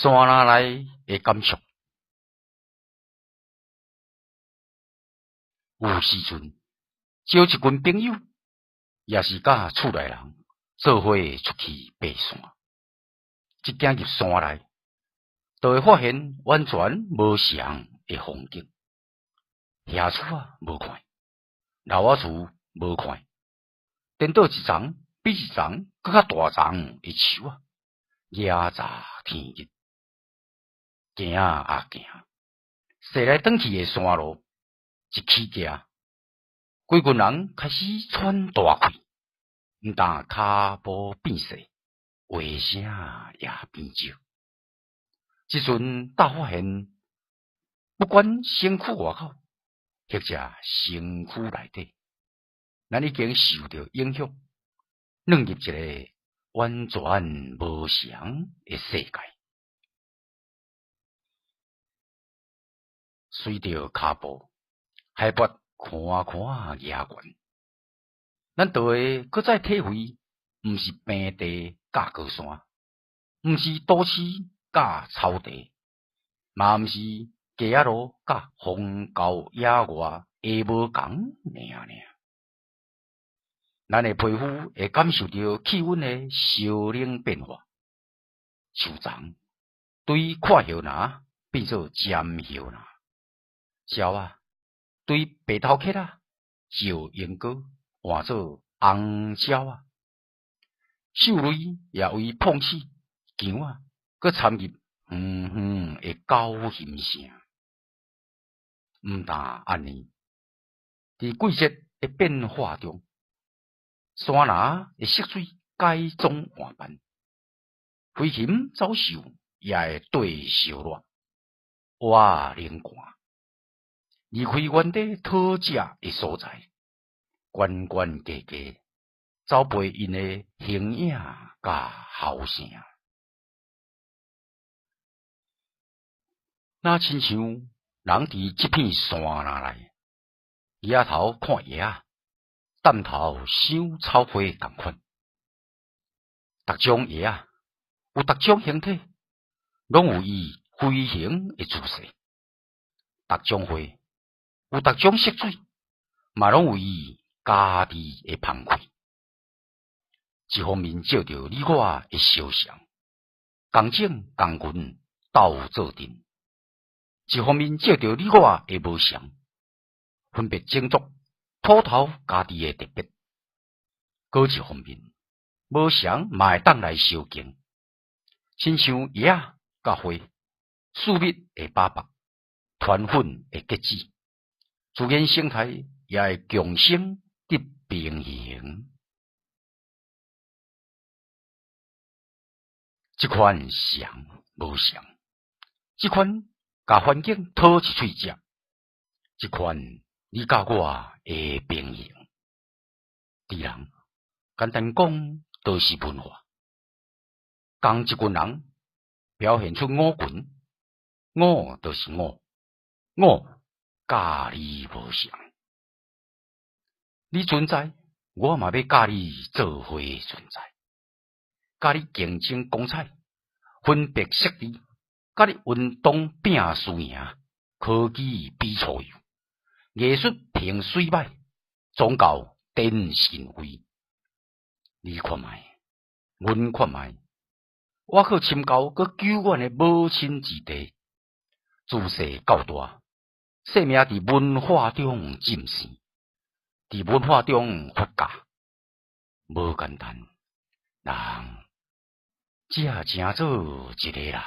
山林內的感觸。有時陣，招一群朋友，也是佮厝內人做伙出去爬山。一行入山內，就會發現完全無仝的風景。野厝仔無仝，樓仔厝無仝，顛倒一叢比一叢閣較大叢的樹仔，遮早天日，行啊行，踅來轉去的山路，一起行，規群人開始喘大氣，毋但跤步變細，話聲也變少。這陣才發現，不管身軀外口，或者身軀內底，咱已經受著影響，轉入一个完全無仝的世界。隨著跤步，海拔寬寬額懸，咱就會閣再體會，毋是平地佮高山，毋是都市佮草地，嘛毋是街仔路佮荒郊野外的無仝爾爾。咱的皮膚會感受著氣溫的燒冷變化，樹叢對闊葉林變做尖葉林，鳥仔對白頭殼仔石鸚哥換做紅鳥仔，獸類也為碰死羊仔，閣參入遠遠的狗熊聲。毋但按呢，佇季節的變化中，山林的色水改裝換扮，飛禽走獸也會綴燒熱，倚冷寒，離開原底討食的所在，懸懸低低走飛𪜶的形影佮吼聲。若親像人佇這片山林內，額頭看葉仔，擔頭想草花仝款，逐種葉仔有逐種形體，攏有伊飛行的姿勢；逐種花有逐種色水，嘛攏有伊家己的芳氣。一方面照著你我的相像，仝種仝群鬥做陣；一方面照著你我的無仝，分別種族。土頭家己的特別，閣一方面，無仝嘛會當來相敬，親像葉仔佮花，樹蜜會把握，傳粉會結籽，自然生態也會共生得平衡。這款仝無仝，這款共環境討一喙食，這款你佮我的平衡。佇人簡單講，就是文化。仝一群人表現出我群，我就是我，我佮你無仝。你存在，我嘛欲佮你做伙存在，佮你競爭光彩，分別設置，佮你運動拼輸贏，科技比粗幼。藝術評水䆀，宗教展神威。你看覓，阮看覓，倚靠深厚閣久遠的母親之地，自細到大，生命佇文化中浸生，佇文化中發芽，無簡單。人，才成做一个人。